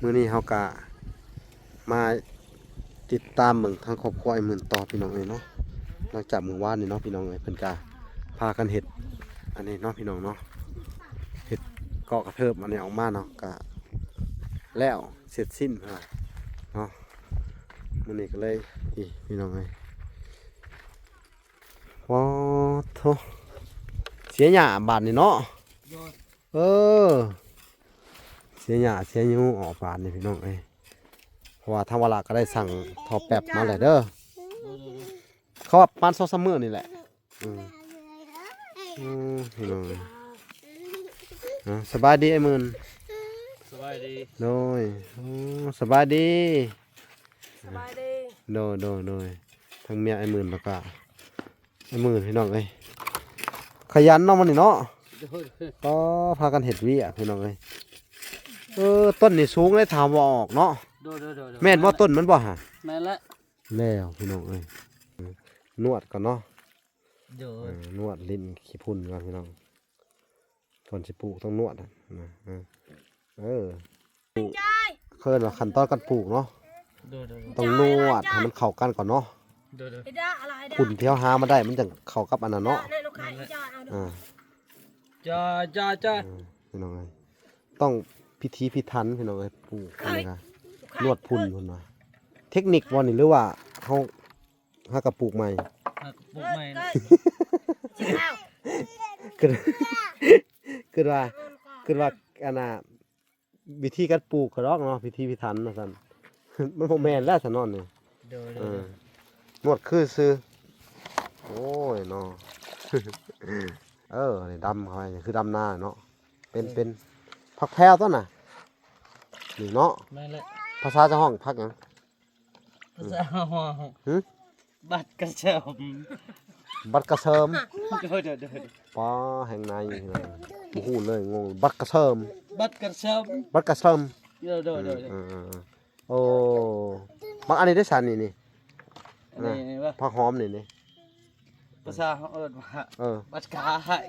ມື້ນີ້ເຮົາກະມາຕິດຕາມເບິ່ງທາງຄອບຄົວອ້າຍໝື່ນຕໍ່ພີ່ນ້ອງເອີຍເນາະ. ຫຼັງຈາກມື້ວານນີ້ເນາະພີ່ນ້ອງເອີຍ ເພິ່ນກະພາກັນເຮັດອັນນີ້ເນາະພີ່ນ້ອງເນາະ ເຮັດເກາະກະເທີບອັນນີ້ອອກມາເນາະ ກະແລ້ວເສັດສິ້ນເນາະ. ມື້ນີ້ກະເລີຍ ນີ້ພີ່ນ້ອງເອີຍ ໂອ້ໂທ້ ເສຍຫຍ້າບາດນີ້ເນາະ. ໂດຍ ເອີ ເສຍຫຍ້າເສຍຫຍັງອອກບາດນີ້ພີ່ນ້ອງເອີຍ ເພາະວ່າທາງວາລະກະໄດ້ສັ່ງທໍ່ແປັບມາແລ້ວເດີ. ໂດຍ ໂດຍ ໂດຍ ເຂົາວ່າປະມານສອງສາມມື້ນີ້ແຫຼະ. ອືມ ອືມ ພີ່ນ້ອງເອີຍ ອາ ສະບາຍດີອ້າຍໝື່ນ. ສະບາຍດີ. ໂດຍ ໂອ້ ສະບາຍດີ. ສະບາຍດີ. ໂດຍ ໂດຍ ໂດຍ ທັງເມຍອ້າຍໝື່ນ ແລ້ວກະອ້າຍໝື່ນພີ່ນ້ອງເອີຍ ຂະຫຍັນເນາະມື້ນີ້ເນາະ. ໂດຍ ກໍພາກັນເຮັດວຽກພີ່ນ້ອງເອີຍ. ເອີ ຕົ້ນນີ້ສູງເດ້ ຖ້າບໍ່ອອກເນາະ. ໂດຍ ໂດຍ ໂດຍ ໂດຍ ແມ່ນບໍ່ຕົ້ນມັນບໍ່ຫະ? ແມ່ນແຫຼະ. ແລ້ວພີ່ນ້ອງເອີຍ ນວດກ່ອນເນາະ. ໂດຍ ເອີ ນວດຫຼິ້ນຂີ້ຝຸ່ນກ່ອນພີ່ນ້ອງ ກ່ອນຊິປູກຕ້ອງນວດນະ. ເອີ ເອີ ເອີ້ນວ່າຂັ້ນຕອນການປູກເນາະ. ໂດຍ ໂດຍ ໂດຍ ຕ້ອງນວດໃຫ້ມັນເຂົ້າກັນກ່ອນເນາະ. ໂດຍ ໂດຍ ຝຸ່ນທີ່ເຮົາຫາມາໄດ້ມັນຈັ່ງເຂົ້າກັບອັນນັ້ນເນາະ. ອາ ຈ້າ ຈ້າ ຈ້າ ເອີ ພີ່ນ້ອງເອີຍ ຕ້ອງພິຖີພິຖັນພີ່ນ້ອງເອີຍ ປູກອັນນີ້ກະນວດຝຸ່ນພຸ້ນວ່າ ເຕັກນິກບໍ່ນີ້ ຫຼືວ່າເຮົາ ຫາກະປູກໃໝ່ ຫາກະປູກໃໝ່ ຄິດ ຄິດວ່າ ຄິດວ່າອັນນ່າ ວິທີການປູກກະດອກເນາະ ພິຖີພິຖັນວ່າຊັ້ນ ມັນບໍ່ແມ່ນແລ້ວຊັ້ນເນາະນີ້. ໂດຍ ໂດຍ ເອີ ນວດຄືຊື່ ໂອ້ຍເນາະ. ເອີ ນີ້ດຳເຂົ້າໄປ ຄືດຳນາເນາະ. ເປັນ ເປັນຜັກແພວຕົວນະ ນີ້ເນາະ. ແມ່ນແຫຼະ. ພາສາເຈົ້າຮ້ອງຜັກຫຍັງ? ພາສາເຮົາ ຫຶ? ບັກກະເສີມ. ບັກກະເສີມ. ໂດຍ ໂດຍ ໂດຍ. ປ້າ ແຮງໃນ ບໍ່ຮູ້ເລີຍ ງົງ. ບັກກະເສີມ ບັກກະເສີມ ບັກກະເສີມ. ໂດຍ ໂດຍ ໂດຍ ໂດຍ. ເອີ ເອີ ເອີ ໂອ້ ບັກອັນນີ້ໄດ້ຊັ້ນນີ້ ນີ້ ອັນນີ້ ອ່າ ນີ້ຫວາ ຜັກຫອມນີ້ ນີ້ ພາສາເຮົາເອີ້ນວ່າ ເອີ ບັກກະຫາຍ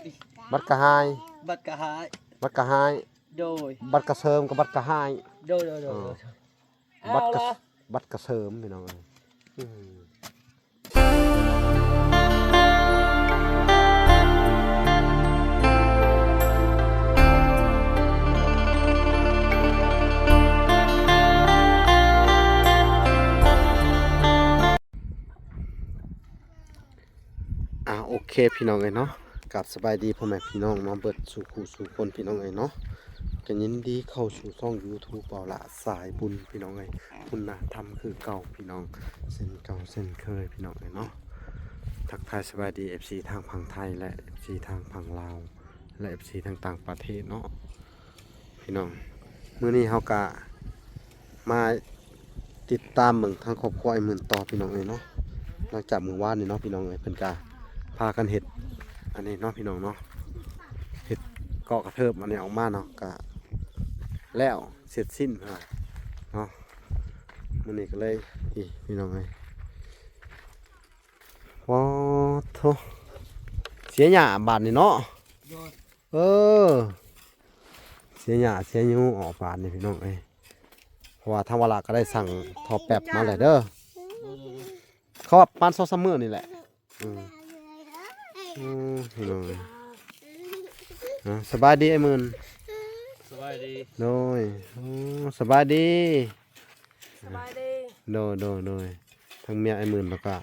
ບັກກະຫາຍ ບັກກະຫາຍ ບັກກະຫາຍ. ໂດຍ ບັກກະເສີມກັບບັກກະຫາຍ. ໂດຍ ໂດຍ ໂດຍ ເອີ ໂດຍ. ບັກກະ ເອົາລະ ບັກກະເສີມພີ່ນ້ອງເອີຍ. ອືມ ອ່າ ໂອເຄພີ່ນ້ອງເອີຍເນາະ ກາບສະບາຍດີພໍ່ແມ່ພີ່ນ້ອງເນາະ ເບິດສູ່ຄູ່ສູ່ຄົນພີ່ນ້ອງເອີຍເນາະ. ກໍຍິນດີເຂົ້າສູ່ຊ່ອງຢູທູບ ເບົາຫຼ້າສາຍບຸນພີ່ນ້ອງເອີຍ. ຄຸນນະທຳຄືເກົ່າພີ່ນ້ອງ ເຊັ່ນເກົ່າເຊັ່ນເຄີຍພີ່ນ້ອງເອີຍເນາະ. ທັກທາຍສະບາຍດີເອັຟຊີທາງຝັ່ງໄທ ແລະ ເອັຟຊີທາງຝັ່ງລາວ ແລະ ເອັຟຊີທາງຕ່າງປະເທດເນາະ. ພີ່ນ້ອງ ມື້ນີ້ເຮົາກະມາຕິດຕາມເບິ່ງທາງຄອບຄົວອ້າຍໝື່ນຕໍ່ພີ່ນ້ອງເອີຍເນາະ. ຫຼັງຈາກມື້ວານນີ້ເນາະພີ່ນ້ອງເອີຍ ເພິ່ນກະພາກັນເຮັດອັນນີ້ເນາະພີ່ນ້ອງເນາະ ເຮັດເກາະກະເທີບອັນນີ້ອອກມາເນາະ ກະແລ້ວເສັດສິ້ນເນາະ. ມື້ນີ້ກະເລີຍ ນີ້ພີ່ນ້ອງເອີຍ ໂອ້ໂທ້ ເສຍຫຍ້າບາດນີ້ເນາະ. ໂດຍ ເອີ ເສຍຫຍ້າເສຍຫຍັງອອກບາດນີ້ພີ່ນ້ອງເອີຍ ເພາະວ່າທາງວາລະກະໄດ້ສັ່ງທໍ່ແປັບມາແລ້ວເດີ. ໂດຍ ໂດຍ ໂດຍ. ເຂົາວ່າປະມານສອງສາມມື້ນີ້ແຫຼະ. ອືມ ອືມ ພີ່ນ້ອງເອີຍ ອ່າ ສະບາຍດີອ້າຍໝື່ນ. ສະບາຍດີ. ໂດຍ ໂອ້ ສະບາຍດີ. ສະບາຍດີ. ໂດຍ ໂດຍ ໂດຍ ທັງເມຍອ້າຍໝື່ນ ແລ້ວກະ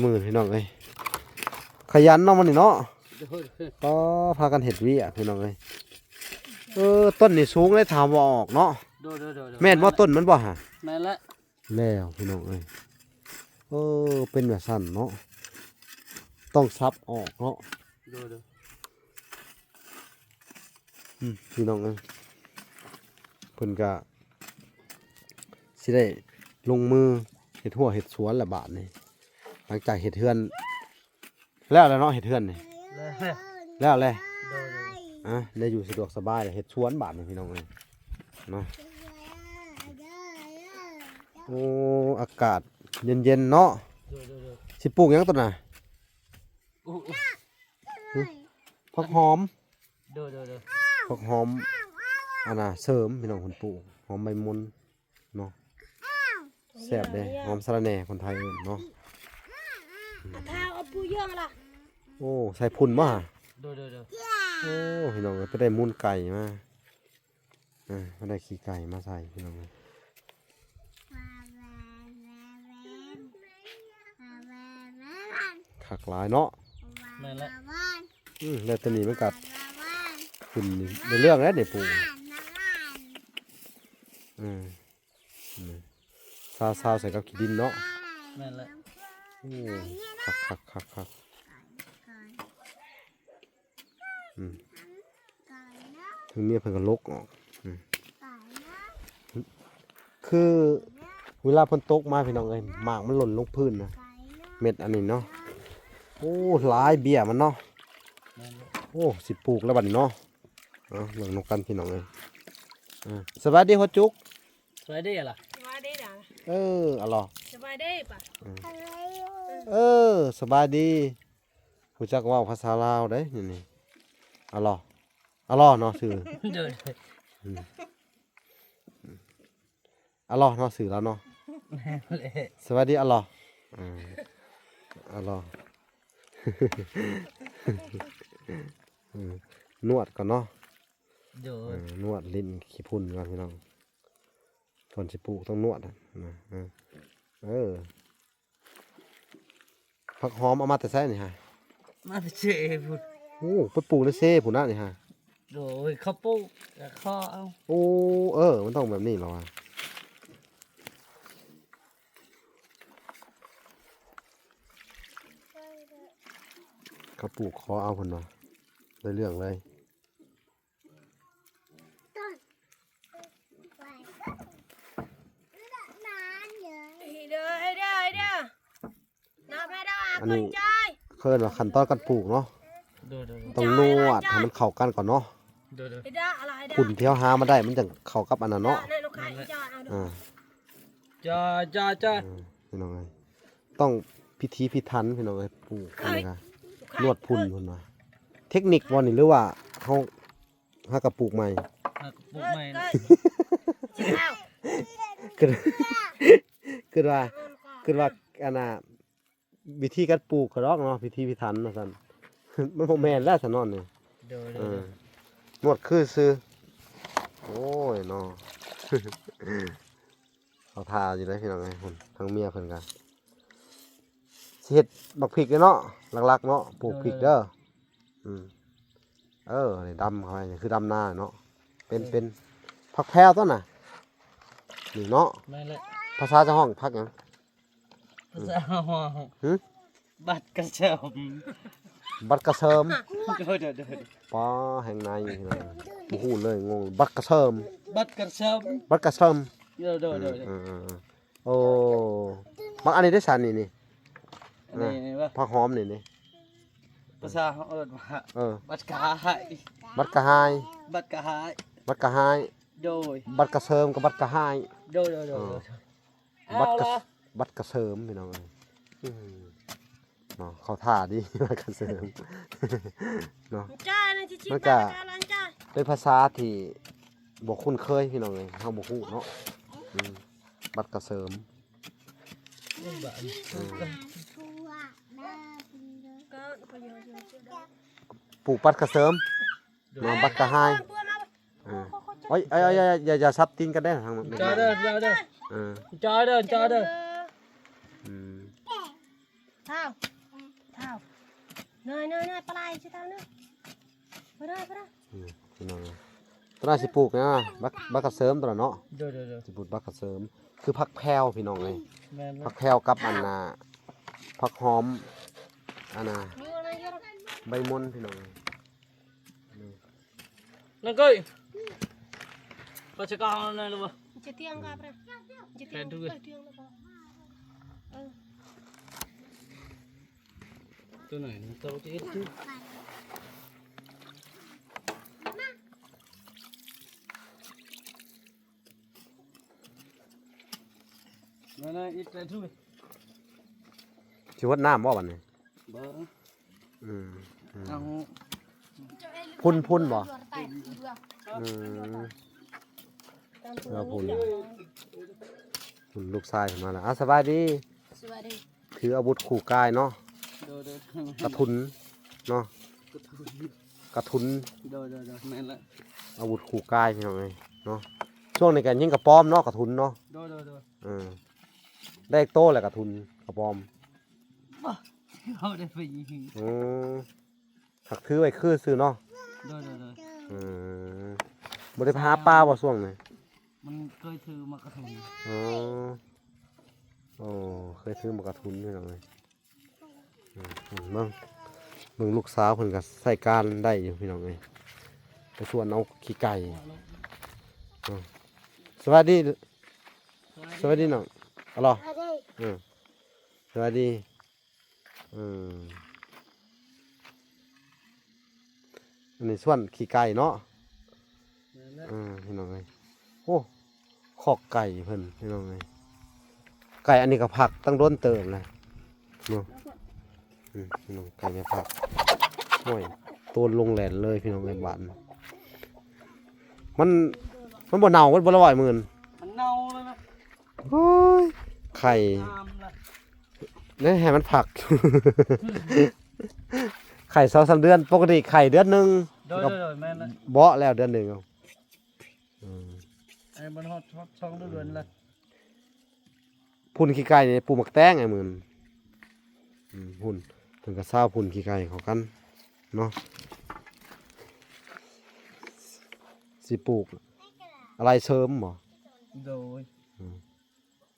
ມື້ນີ້ພີ່ນ້ອງເອີຍ ຂະຫຍັນເນາະມື້ນີ້ເນາະ. ໂດຍ ກໍພາກັນເຮັດວຽກພີ່ນ້ອງເອີຍ. ເອີ ຕົ້ນນີ້ສູງເດ້ ຖ້າບໍ່ອອກເນາະ. ໂດຍ ໂດຍ ໂດຍ ໂດຍ. ແມ່ນບໍ່ຕົ້ນມັນບໍ່ຫະ? ແມ່ນແຫຼະ. ແລ້ວພີ່ນ້ອງເອີຍ ເອີ ເປັນວ່າຊັ້ນເນາະ ຕ້ອງສັບອອກເນາະ. ໂດຍ ໂດຍ. ອືມ ພີ່ນ້ອງເອີຍ ເພິ່ນກະຊິໄດ້ລົງມືເຮັດຮົ້ວເຮັດສວນລະບາດນີ້ ຫຼັງຈາກເຮັດເຮືອນແລ້ວແຫຼະເນາະ ເຮັດເຮືອນນີ້ ແລ້ວ ແລ້ວແຫຼະ. ໂດຍ ໂດຍ. ອ່າ ໄດ້ຢູ່ສະດວກສະບາຍແລ້ວ ເຮັດສວນບາດນີ້ພີ່ນ້ອງເອີຍເນາະ. ໂອ້ ອາກາດເຢັນໆເນາະ. ໂດຍ ໂດຍ ໂດຍ. ຊິປູກຫຍັງໂຕນະ? ໂອ້ ຫຶ? ຜັກຫອມ. ໂດຍ ໂດຍ ໂດຍ. ຜັກຫອມ ອັນນ່າ ເສີມ ພີ່ນ້ອງ ເພິ່ນປູກ ອມໃບມົນເນາະ ແຊບເດ້ ຫອມສະລະແໜ່ ຄົນໄທເອີ້ນເນາະ. ອາ ຖ້າເອົາປູເຍືອງລະ ໂອ້ ໃສ່ຝຸ່ນບໍ່? ໂດຍໆໆ ໂອ້ ພີ່ນ້ອງເອີຍ ໄປໄດ້ມູນໄກ່ມາ ອ່າ ໄປໄດ້ຂີ້ໄກ່ມາໃສ່ ພີ່ນ້ອງເອີຍ. ຄັກຫຼາຍເນາະ. ແມ່ນແຫຼະ. ອືມ ແລ້ວຕອນນີ້ມັນກະຂຶ້ນ ໄດ້ເລື່ອງແລ້ວນີ້ປູ. ອືມ ຊາວໆ ໃສ່ກັບຂີ້ດິນເນາະ. ແມ່ນແຫຼະ. ໂອ້ ຄັກໆໆໆ. ອືມ ເທິງເມຍເພິ່ນກໍຫຼົກອອກ. ອືມ ຄືເວລາຝົນຕົກມາ ພີ່ນ້ອງເອີຍ ໝາກມັນຫຼົ່ນລົງພື້ນນະ ເມັດອັນນີ້ເນາະ. ໂອ້ ຫຼາຍເບ້ຍມັນເນາະ. ແມ່ນ. ໂອ້ ຊິປູກແລ້ວບັດນີ້ເນາະ. ເອົາ ເບິ່ງນຳກັນ ພີ່ນ້ອງເອີຍ. ອ່າ ສະບາຍດີຫົວຈຸກ. ສະບາຍດີລະ. ສະບາຍດີລະ. ເອີ ອະຫຼໍ. ສະບາຍດີປະ. ອືມ ເອີ ສະບາຍດີ. ຮູ້ຈັກເວົ້າພາສາລາວໄດ໋ ນີ້ ນີ້ ອະຫຼໍ ອະຫຼໍເນາະຊື່. ໂດຍ. ອືມ ອະຫຼໍເນາະຊື່ລາວເນາະ. ແມ່ນແຫຼະ. ສະບາຍດີອະຫຼໍ. ອາ ອະຫຼໍ. ອືມ ນວດກ່ອນເນາະ. ໂດຍ. ເອີ ນວດຫຼິ້ນຂີ້ຝຸ່ນກ່ອນ ພີ່ນ້ອງ ກ່ອນຊິປູກຕ້ອງນວດນະ. ເອີ ເອີ. ຜັກຫອມເອົາມາແຕ່ໃສນີ້ຮະ? ມາແຕ່ເຊພຸ້ນ. ໂອ້ ໄປປູກໃນເຊພຸ້ນນະນີ້ຮະ. ໂດຍ ເຂົາປູກກໍຂໍເອົາ. ໂອ້ ເອີ ມັນຕ້ອງແບບນີ້ລະວະ. ເຂົາປູກຂໍເອົາເພິ່ນວ່າ ໄດ້ເລື່ອງເລີຍ. ອັນນີ້ເຂົາເອີ້ນວ່າຂັ້ນຕອນການປູກເນາະ. ໂດຍໆໆ. ຕ້ອງນວດໃຫ້ມັນເຂົ້າກັນກ່ອນເນາະ. ໂດຍໆ. ຝຸ່ນທີ່ເຮົາຫາມາໄດ້ມັນຈັ່ງເຂົ້າກັບອັນນັ້ນເນາະ. ອ່າ ຈ້າ ຈ້າ ຈ້າ. ເອີ ພີ່ນ້ອງເອີຍ ຕ້ອງພິຖີພິຖັນ ພີ່ນ້ອງເອີຍ. ປູກອັນນີ້ກະນວດຝຸ່ນເພິ່ນວ່າ ເທັກນິກບໍ່ນີ້ ຫຼືວ່າເຮົາ ຫາກະປູກໃໝ່ ຫາກະປູກໃໝ່. ຄິດ ຄິດວ່າ ຄິດວ່າອັນນ່າ ວິທີການປູກກະດອກເນາະ ພິຖີພິຖັນວ່າຊັ້ນ. ມັນບໍ່ແມ່ນແລ້ວຊັ້ນເນາະນີ້. ໂດຍໆ. ເອີ ນວດຄືຊື່. ໂອ້ຍເນາະ. ເຂົາທ່າຢູ່ເດ້ພີ່ນ້ອງເອີຍ. ພຸ້ນ ທາງເມຍເພິ່ນກະຊິເຮັດບັກພິກເດ້ເນາະ ຫຼັກໆເນາະ ປູກພິກເດີ. ໂດຍໆ. ອືມ ເອີ ນີ້ດຳເຂົ້າໄປ ນີ້ຄືດຳນາເນາະ. ເປັນ ເອີ ເປັນຜັກແພວຕົວນະ ນີ້ເນາະ. ແມ່ນແຫຼະ. ພາສາເຈົ້າຮ້ອງຜັກຫຍັງ? ພາສາເຮົາຮ້ອງ ຫຶ? ບັກກະເສີມ. ບັກກະເສີມ. ໂດຍໆໆ. ປ້າ ແຮງໃນ ບໍ່ຮູ້ເລີຍ ງົງ. ບັກກະເສີມ. ບັກກະເສີມ. ບັກກະເສີມ. ໂດຍໆໆ. ເອີໆໆ. ໂອ້ ບັກອັນນີ້ໄດ້ສານນີ້ ນີ້ ອັນນີ້ ອ່າ ນີ້ວ່າ ຜັກຫອມນີ້ ນີ້ ພາສາເຮົາເອີ້ນວ່າ ເອີ ບັກກະຫາຍ. ບັກກະຫາຍ. ບັກກະຫາຍ. ບັກກະຫາຍ. ໂດຍ. ບັກກະເສີມກັບບັກກະຫາຍ. ໂດຍໆໆ. ເອີ ເອົາ ບັກກະ ລະ ບັກກະເສີມ ພີ່ນ້ອງເອີຍ. ອືມ ເນາະ ເຂົ້າທ່າດີ ບັກກະເສີມ ເນາະ. ມັນກະເປັນພາສາທີ່ບໍ່ຄຸ້ນເຄີຍ ພີ່ນ້ອງເອີຍ ເຮົາບໍ່ຮູ້ເນາະ. ອືມ ບັກກະເສີມ. ອືມ ປູກບັກກະເສີມ. ມາບັກກະຫາຍ. ເອີ ໂອ້ຍ ຢ່າ ຢ່າ ຢ່າສັບຕີນກັນເດ້ ທາງນັ້ນ. ຈ້າເດີ ຈ້າເດີ. ເອີ ຈ້າເດີ ຈ້າເດີ. ອືມ ທ້າວ ທ້າວ ເນີຍ ເນີຍ ເນີຍ ປະໄລຊິທ້າວເນີຍ. ໄປເດີ ໄປເດີ. ອືມ ພີ່ນ້ອງ ຕອນນັ້ນຊິປູກນະ ບັກ ບັກກະເສີມຕອນນັ້ນເນາະ. ໂດຍໆໆ. ຊິປູກບັກກະເສີມ ຄືຜັກແພວ ພີ່ນ້ອງເອີຍ. ແມ່ນໆ. ຜັກແພວກັບອັນນ່າ ຜັກຫອມ ອັນນ່າ ໃບມົນ ພີ່ນ້ອງເອີຍ. ນັ້ນກໍ ກໍຈະກາວນັ້ນລະບໍ່? ຈະຕຽງກໍໄປ ຈະຕຽງ ໄປຕຽງລະບໍ່? ເອີ ຕົວໄຫນມັນໂຕຈະເຮັດຄື ນັ້ນໆ ອີກແຕ່ທຸ ຊິຫົດນ້ຳບໍ່ບັດນີ້? ບໍ່. ອືມ ອືມ ເອົາ ພຸ້ນ ພຸ້ນບໍ່? ອືມ ເອີ ພຸ້ນ ພຸ້ນລູກຊາຍເພິ່ນມາແລ້ວ. ອ່າ ສະບາຍດີ. ສະບາຍດີ. ຖືອາວຸດຄູ່ກາຍເນາະ. ໂດຍໆ. ກະທຸນເນາະ. ກະທຸນ. ກະທຸນ. ໂດຍໆໆ. ແມ່ນລະ. ອາວຸດຄູ່ກາຍ ພີ່ນ້ອງເອີຍເນາະ. ຊ່ວງນີ້ກະຍິງກະປອມເນາະ ກະທຸນເນາະ. ໂດຍໆໆ. ເອີ ໄດ້ໂຕແລ້ວກະທຸນກະປອມ. ບໍ່ ເຮົາໄດ້ໄປຍິງ. ອືມ ຫາກຖືໄວ້ຄືຊື່ເນາະ. ໂດຍໆໆ. ອືມ ບໍ່ໄດ້ໄປຫາປາບໍ່ຊ່ວງນີ້? ມັນເຄີຍຖືໝາກກະທຸນ. ອໍ ໂອ້ ເຄີຍຖືໝາກກະທຸນ ພີ່ນ້ອງເອີຍ. ອືມ ເບິ່ງ ເບິ່ງລູກສາວເພິ່ນກະໃຊ້ການໄດ້ຢູ່ ພີ່ນ້ອງເອີຍ. ໄປສວນເອົາຂີ້ໄກ່. ອືມ ສະບາຍດີ ສະບາຍດີນ້ອງ. ອາ ສະບາຍດີ. ເອີ ສະບາຍດີ. ເອີ ອັນນີ້ສວນຂີ້ໄກ່ເນາະ. ແມ່ນແລ້ວ. ເອີ ພີ່ນ້ອງເອີຍ ໂອ້ ຄອກໄກ່ເພິ່ນ ພີ່ນ້ອງເອີຍ. ໄກ່ອັນນີ້ກະພັກຕັ້ງດົນເຕີບແລ້ວເນາະ. ອືມ ພີ່ນ້ອງ ໄກ່ແມ່ພັກ. ໂອ້ຍ ໂຕນລົງແລ່ນເລີຍ ພີ່ນ້ອງເອີຍ. ບາດມັນ ມັນບໍ່ເນົ່າ ມັນບໍ່ລະຫວາຍໝື່ນ. ມັນເນົ່າແລ້ວນະ. ໂອ້ຍ ໄຂ່ ງາມລະ. ແນະ ໃຫ້ມັນພັກ ໄຂ່ສອງສາມເດືອນ. ປົກກະຕິໄຂ່ເດືອນໜຶ່ງ. ໂດຍໆ ແມ່ນລະ. ເບາະແລ້ວເດືອນໜຶ່ງ. ອືມ ອັນນີ້ມັນຮອດ ຮອດສອງເດືອນລະ. ພຸ້ນຂີ້ໄກ່ນີ້ປູກໝາກແຕງ ອ້າຍໝື່ນ. ອືມ ພຸ້ນ ເພິ່ນກະຊາວພຸ້ນຂີ້ໄກ່ເຂົ້າກັນເນາະ. ຊິປູກອາໄລເສີມບໍ່? ໂດຍ. ອືມ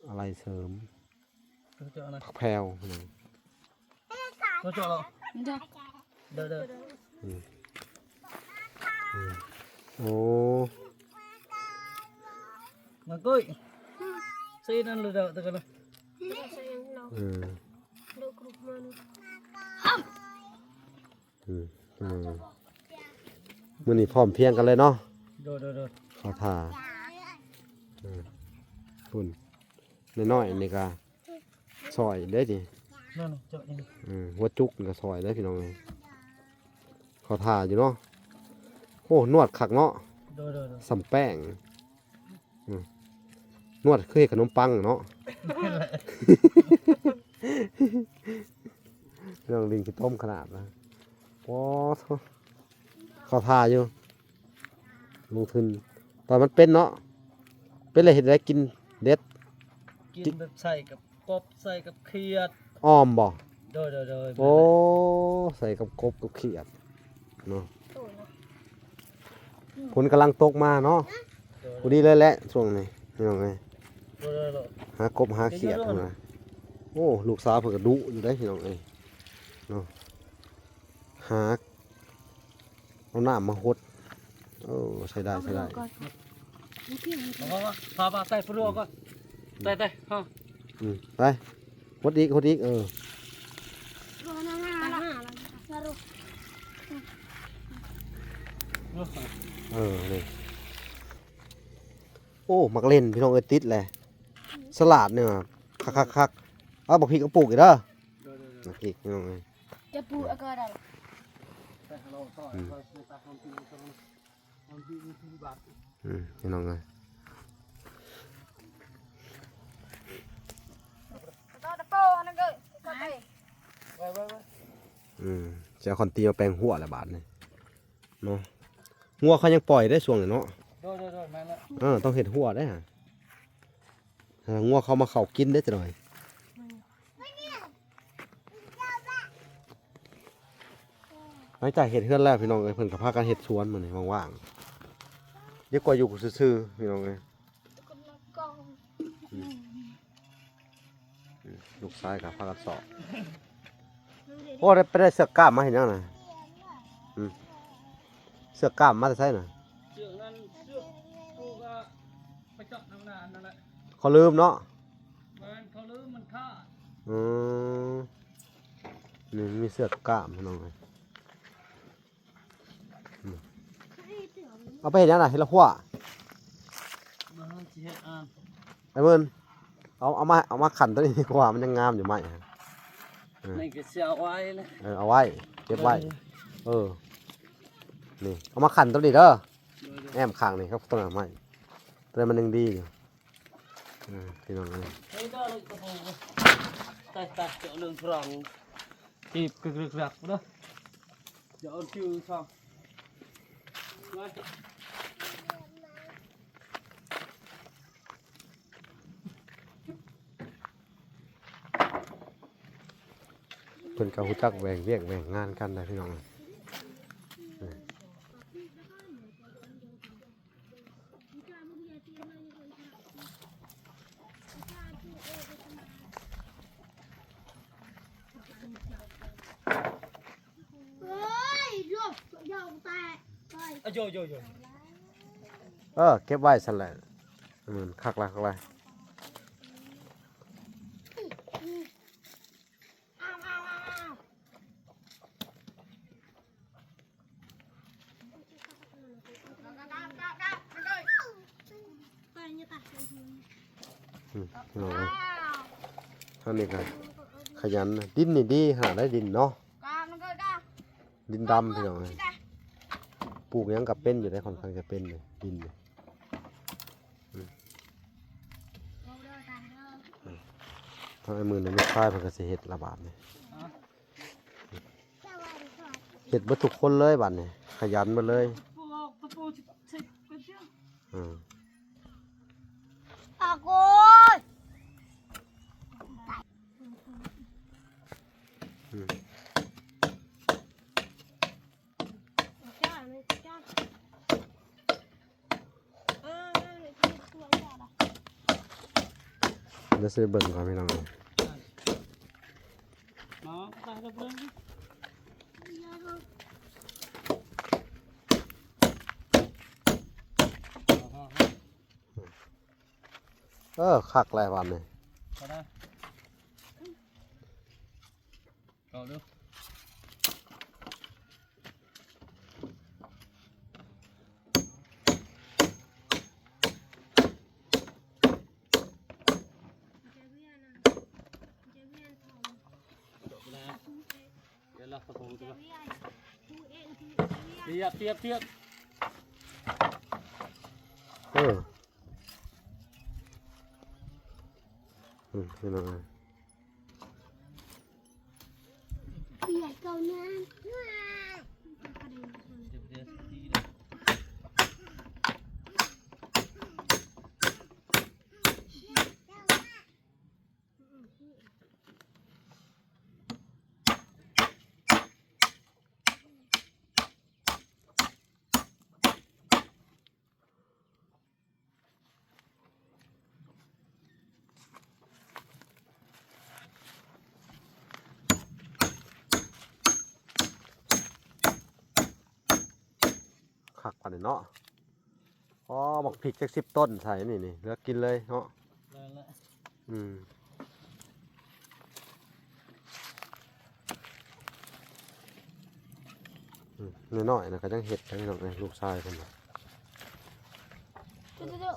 ອາໄລເສີມ ຜັກແພວ. ໂດຍໆ. ອືມ ອືມ ໂອ້ ມາກຸ້ຍ ຊີ້ນັ້ນລະເດີ ຕະກະລະ. ເອີ ອືມ ອືມ ມື້ນີ້ພ້ອມພຽງກັນເລີຍເນາະ. ໂດຍໆໆ. ເຂົ້າທ່າ. ອືມ ພຸ້ນ ນ້ອຍໆນີ້ກະຊອຍເດ້ນີ້. ນັ້ນເຈາະນີ້. ອືມ ຫົວຈຸກນີ້ກະຊອຍເດ້ ພີ່ນ້ອງເອີຍ. ເຂົ້າທ່າຢູ່ເນາະ. ໂອ້ ນວດຄັກເນາະ. ໂດຍໆໆ. ສ່ຳແປ້ງ. ອືມ ນວດຄືເຮັດຂະໜົມປັງເນາະ. ແມ່ນແຫຼະ. ເລື່ອງລິງຂີ້ຕົມຂະໜາດນະ. ໂອ້ໂທ້ ເຂົ້າທ່າຢູ່ ລົງທຶນ. ຕອນມັນເປັນເນາະ ເປັນແລ້ວເຮັດໃດກິນເດັດ? ກິນແບບໃສ່ກັບກົບ ໃສ່ກັບຂຽດ. ອອມບໍ່? ໂດຍໆໆ. ໂອ້ ແມ່ນແຫຼະ. ໃສ່ກັບກົບກັບຂຽດເນາະ. ໂອ້ຍ ຝົນກຳລັງຕົກມາເນາະ. ໂດຍ. ພໍດີເລີຍແຫຼະຊ່ວງນີ້ ພີ່ນ້ອງເອີຍ. ໂດຍໆ. ຫາກົບຫາຂຽດພຸ້ນນະ. ໂອ້ ລູກສາວເພິ່ນກະດຸຢູ່ເດ້ ພີ່ນ້ອງເອີຍເນາະ. ຫາເອົານ້ຳມາຫົດ. ເອີ ໃຊ້ໄດ້ ໃຊ້ໄດ້. ເອົາກ່ອນ ເອົາກ່ອນ ພາ ພາ ພາໄຕ່ພຸ້ນອອກກ່ອນ. ອືມ ໄຕ່ ໄຕ່ ຮະ. ອືມ ໄປ ຫົດອີກ ຫົດອີກ. ເອີ ເອີ ນີ້ ໂອ້ ໝາກເລັ່ນ ພີ່ນ້ອງເອີຍ ຕິດແຫຼະ. ສະຫຼາດນີ້ ຄັກໆໆ. ເອົາບັກພິກມາປູກອີກເດີ. ໂດຍໆໆ. ບັກພິກ ພີ່ນ້ອງເອີຍ ຈະປູກເອົາກໍໄດ້. ອືມ ອືມ ພີ່ນ້ອງເອີຍ. ອືມ ຈະເອົາຂອນຕີມາແປງຮົ້ວລະບາດນີ້ເນາະ. ງົວເຂົາຍັງປ່ອຍໄດ້ຊ່ວງນີ້ເນາະ. ໂດຍໆໆ. ແມ່ນແລ້ວ. ເອີ ຕ້ອງເຮັດຮົ້ວໄດ້ຫະ. ເອີ ງົວເຂົາມາເຂົ້າກິນເດ້ຈັກໜ້ອຍ. ອືມ ຫຼັງຈາກເຮັດເຮືອນແລ້ວ ພີ່ນ້ອງເອີຍ ເພິ່ນກະພາກັນເຮັດສວນມື້ນີ້ ວ່າງໆ ດີກວ່າຢູ່ຊື່ໆ ພີ່ນ້ອງເອີຍ. ອືມ ລູກຊາຍກະພາກັນຊອກ. ໂອ້ ໄດ້ ໄປໄດ້ເຊືອກກ້າມມາເຮັດຫຍັງນະ? ອືມ ເຊືອກກ້າມມາແຕ່ໃສນະ? ເຊືອກນັ້ນ ເຊືອກປູກ ໄປເຈາະທາງໜ້ານັ້ນແຫຼະ. ເຂົາລືມເນາະ. ແມ່ນ ເຂົາລືມມັນຂາດ. ອືມ ນີ້ມີເຊືອກກ້າມ ພີ່ນ້ອງເອີຍ. ອືມ ເອົາໄປເຮັດຫຍັງນະ? ເຮັດລະຂົວ. ບໍ່ ຊິເຮັດ ອ່າ ໄອ້ເມີນ ເອົາ ເອົາມາ ເອົາມາຂັນໂຕນີ້ດີກວ່າ ມັນຍັງງາມຢູ່ໄມ້. ເອີ ນີ້ກະຊິເອົາໄວ້ແຫຼະ. ເອີ ເອົາໄວ້ ເກັບໄວ້. ເອີ ເອີ ນີ້ ເອົາມາຂັນໂຕນີ້ເດີ. ໂດຍໆ. ແອ້ມຂ້າງນີ້ ເຂົາຕ້ອງເອົາໄມ້. ແຕ່ມັນຍັງດີຢູ່ ເອີ ພີ່ນ້ອງເອີຍ ເຮີຍ ດອກຕະປູ ຕາຍ ຕາຍ ເຈາະເລື່ອງພຣອງ ຈີບກຶກໆໆເດີ ດຽວເອົາຈື່ຊ່ອງ ເພິ່ນກໍຮູ້ຈັກແບ່ງວຽກແບ່ງງານກັນນະພີ່ນ້ອງ. ເອີ ເກັບໄວ້ຊັ້ນແຫຼະ ເອີ ມັນຄັກລະ ຄັກລະ. ອືມ ພີ່ນ້ອງເອີຍ ທາງນີ້ກໍຂະຫຍັນ ດິນນີ້ດີຂະໜາດໃດ ດິນເນາະ ດິນດຳ ພີ່ນ້ອງເອີຍ ປູກຫຍັງກໍເປັນຢູ່ເດ້ ຂ້ອນຂ້າງຈະເປັນຢູ່ ດິນນີ້. ອືມ ອືມ ທາງໄອ້ໝື່ນນີ້ ລູກຊາຍເພິ່ນກໍຊິເຮັດລະບາດນີ້ ເຮັດເບິດທຸກຄົນເລີຍບາດນີ້ ຂະຫຍັນເບິດເລີຍ. ອືມ ອາໂກຍ ອືມ. ດຽວຊິໄດ້ເບິ່ງກ່ອນພີ່ນ້ອງເອີຍ ມາ ໄປເບິ່ງ ເອີ ຄັກແລ້ວບາດນີ້ ເຂົ້າໄດ້ ເຂົ້າເດີ. ຕຽບ ຕຽບ ຕຽບ ເອີ ອືມ ພີ່ນ້ອງເອີຍ. ຄັກປານນີ້ເນາະ. ອໍ ບັກພິກຈັກສິບຕົ້ນໃສ່ນີ້ ນີ້ ເລືອກກິນເລີຍເນາະ. ແມ່ນແຫຼະ ອືມ ອືມ ນ້ອຍໆນະ ກໍຍັງເຮັດໄດ້ເນາະ ລູກຊາຍເພິ່ນນະ.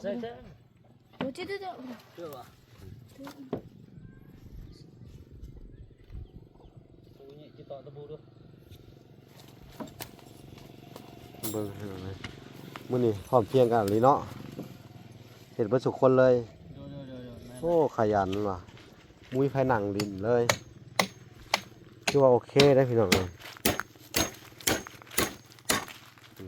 ໃສ່ແທ້ ໂອ້ ເຈົ້າ ເຈົ້າ ເຈົ້າ ເຈົ້າ ເຈົ້າ ນີ້ຕິດຕໍ່ຕະປູດູ. ເບິ່ງພີ່ນ້ອງເອີຍ ມື້ນີ້ພ້ອມພຽງກັນອີ່ຫຼີເນາະ ເຮັດເບິດສູ່ຄົນເລີຍ. ໂດຍໆໆໆ ແມ່ນ ໂອ້ ຂະຫຍັນວ່າ ບໍ່ມີໃຜນັ່ງຫຼິ້ນເລີຍ ຖືວ່າໂອເຄເດ້ພີ່ນ້ອງເອີຍ. ອືມ.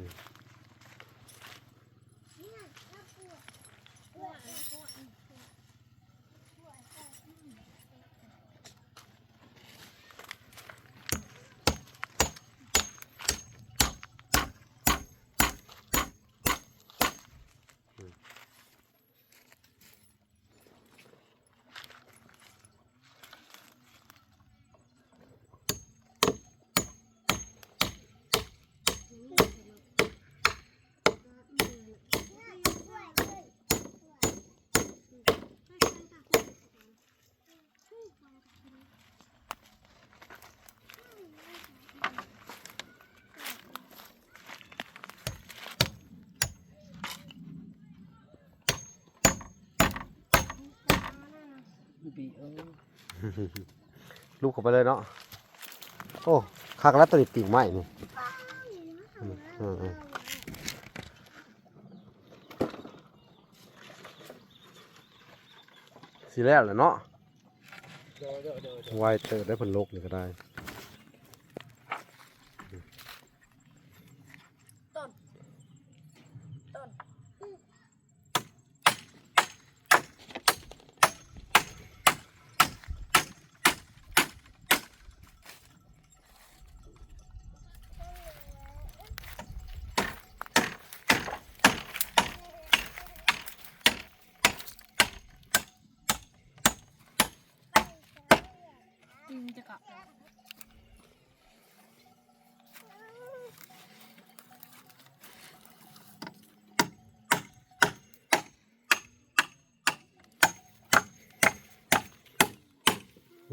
ລູບເຂົ້າໄປເລີຍເນາະ. ໂອ້ ຄັກແລ້ວ ໂຕນີ້ປີກໄມ້ນີ້. ອືມ ເອີ ເອີ. ຊິແລ້ວແຫຼະເນາະ. ໂດຍ ໂດຍ ໂດຍ ໂດຍ ໄວເຕີບໄດ້ ເພິ່ນຫຼົກນີ້ກໍໄດ້.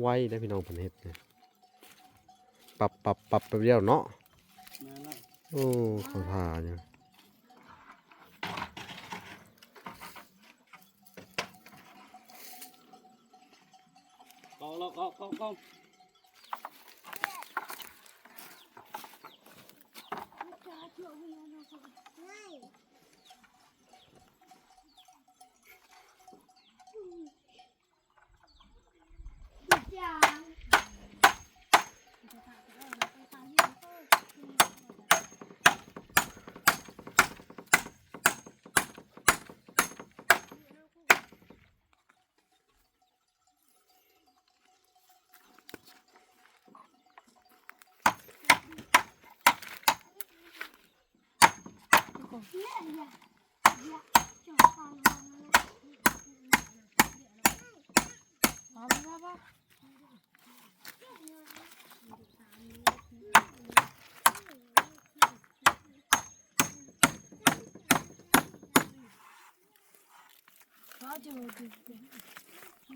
ໄວເດ້ພີ່ນ້ອງ ເພິ່ນເຮັດນີ້ ປັບ ປັບ ປັບ ແປັບດຽວເນາະ. ແມ່ນແລ້ວ ໂອ້ ເຂົ້າທ່າຢູ່. ເຂົ້າ ເຂົ້າ ເຂົ້າ ເຂົ້າ.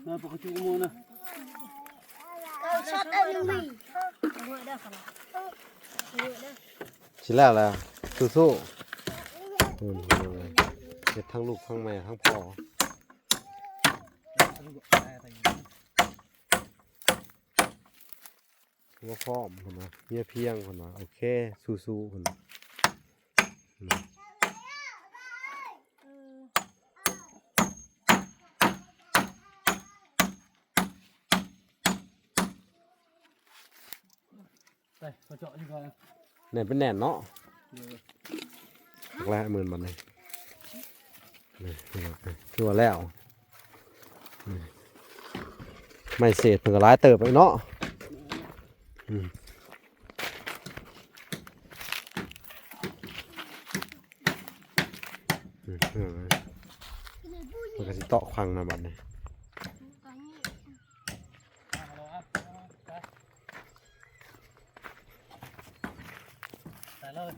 ເອີ ປະກະຈຸກະໂມນະ ຊິແລ້ວແລ້ວ ສູ້ໆ. ເຮັດທັງລູກທັງແມ່ທັງພໍ່. ຜົວພ້ອມເພິ່ນວ່າ ເມຍພຽງເພິ່ນວ່າ ໂອເຄ ສູ້ໆເພິ່ນວ່າ. ໄປ ເຂົາເຈາະຢູ່ກ່ອນ ແໜ້ນເປັນແໜ້ນເນາະ. ໂດຍ ຄັກແລ້ວມື້ນີ້ບັດນີ້ ນີ້ ຖືວ່າແລ້ວ. ໄມ້ເສດເພິ່ນກໍຫຼາຍເຕີບເນາະ. ອືມ ອືມ ເພິ່ນກໍຊິເຕາະຄັງນະບັດນີ້. ໄປເລີຍ.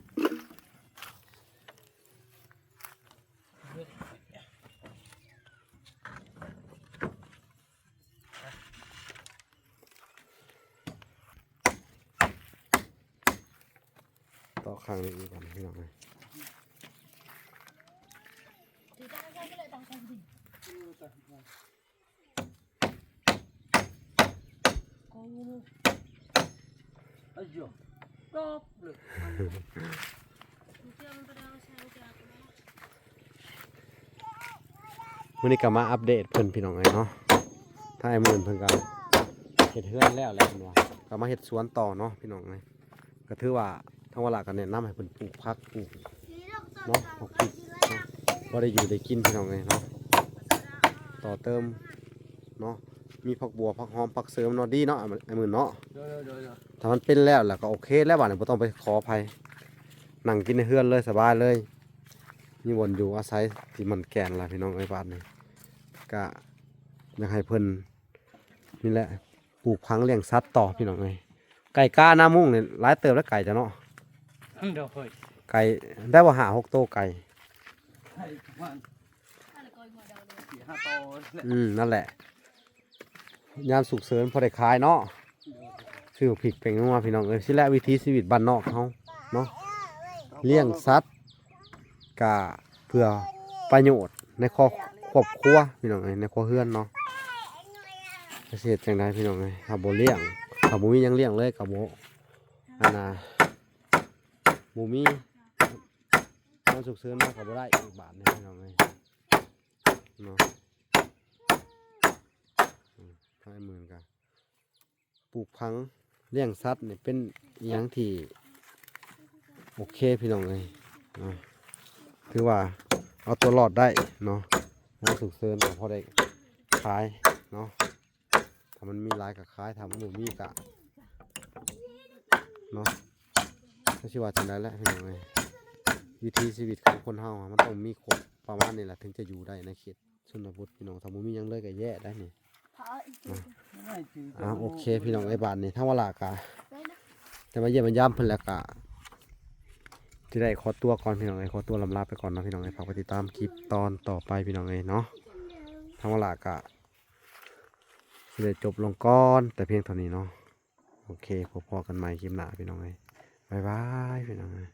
ເຕາະຂ້າງນີ້ອີກກ່ອນ ພີ່ນ້ອງເອີຍ. ມື້ນີ້ກໍມາອັບເດດເພິ່ນ ພີ່ນ້ອງເອີຍເນາະ. ທາງອ້າຍໝື່ນເພິ່ນກໍເຮັດເຮືອນແລ້ວແຫຼະ ເພິ່ນວ່າ ກໍມາເຮັດສວນຕໍ່ເນາະ ພີ່ນ້ອງເອີຍ. ກໍຖືວ່າທາງວາລະກໍແນະນຳໃຫ້ເພິ່ນປູກຜັກ ປູກເນາະ ຜັກ ປູກເນາະ ພໍໄດ້ຢູ່ໄດ້ກິນ ພີ່ນ້ອງເອີຍເນາະ. ຕໍ່ເຕີມເນາະ ມີຜັກບົ່ວ ຜັກຫອມ ຜັກເສີມເນາະ ດີເນາະ ອ້າຍໝື່ນເນາະ. ໂດຍໆໆໆ. ຖ້າມັນເປັນແລ້ວ ແລ້ວກໍໂອເຄແລ້ວ ບາດນີ້ບໍ່ຕ້ອງໄປຂໍໃຜ ນັ່ງກິນໃນເຮືອນເລີຍ ສະບາຍເລີຍ ມີບ່ອນຢູ່ອາໄສທີ່ໝັ້ນແກ່ນລະ ພີ່ນ້ອງເອີຍ. ບາດນີ້ກະຢາກໃຫ້ເພິ່ນ ນີ້ແຫຼະ ປູກຝັງລ້ຽງສັດຕໍ່ ພີ່ນ້ອງເອີຍ. ໄກ່ການາມຸ້ງນີ້ຫຼາຍເຕີບແລ້ວ ໄກ່ເຈົ້າເນາະ. ໂດຍ ໄກ່ໄດ້ບໍ່ ຫ້າຫົກໂຕໄກ່. ໄກ່ປະມານສີ່ຫ້າໂຕ. ອືມ ນັ້ນແຫຼະ ຍາມສຸກເສີນພໍໄດ້ຂາຍເນາະ. ໂດຍ ຊື້ໝາກພິກແປ້ງນົວ ພີ່ນ້ອງເອີຍ. ຊີ້ແຫຼະວິຖີຊີວິດບ້ານນອກເຮົາເນາະ ລ້ຽງສັດ ກະເພື່ອປະໂຫຍດໃນຄອບ ຄອບຄົວ ພີ່ນ້ອງເອີຍ ໃນຄົວເຮືອນເນາະ. ຈະເຮັດຈັ່ງໃດ ພີ່ນ້ອງເອີຍ ຖ້າບໍ່ລ້ຽງ ຖ້າບໍ່ມີຫຍັງລ້ຽງເລີຍກໍບໍ່ ອັນນ່າ ບໍ່ມີ ຍາມສຸກເສີນມາກໍບໍ່ໄດ້ອີກບາດນີ້ ພີ່ນ້ອງເອີຍເນາະ. ປູກຝັງ ລ້ຽງສັດນີ້ເປັນອີ່ຫຍັງທີ່ໂອເຄພີ່ນ້ອງເອີຍເນາະ ຖືວ່າເອົາຕົວລອດໄດ້ເນາະ ຍາມສຸກເສີນກໍພໍໄດ້ຂາຍເນາະ ຖ້າມັນມີຫຼາຍກໍຂາຍ ຖ້າມັນບໍ່ມີກໍເນາະ ກໍຊິວ່າຈັ່ງໃດແຫຼະພີ່ນ້ອງເອີຍ ວິຖີຊີວິດຂອງຄົນເຮົາມັນຕ້ອງມີຄົບປະມານນີ້ແຫຼະ ເຖິງຈະຢູ່ໄດ້ໃນເຂດ ຊົນນະບົດພີ່ນ້ອງ ຖ້າບໍ່ມີຫຍັງເລີຍກໍແຍ່ໄດ໋ນີ້. ອ່າ ໂອເຄພີ່ນ້ອງເອີຍ ບາດນີ້ທາງວາລາກະໄດ້ມາຢ້ຽມມາຢາມເພິ່ນແລ້ວກະ ຊິໄດ້ຂໍຕົວກ່ອນພີ່ນ້ອງເອີຍ ຂໍຕົວລ່ຳລາໄປກ່ອນເນາະພີ່ນ້ອງເອີຍ ຝາກໄປຕິດຕາມຄລິບຕອນຕໍ່ໄປພີ່ນ້ອງເອີຍເນາະ ທາງວາລາກະຊິໄດ້ຈົບລົງກ່ອນແຕ່ພຽງເທົ່ານີ້ເນາະ ໂອເຄ ພົບພໍ້ກັນໃໝ່ຄລິບໜ້າພີ່ນ້ອງເອີຍ ບາຍບາຍພີ່ນ້ອງເອີຍ.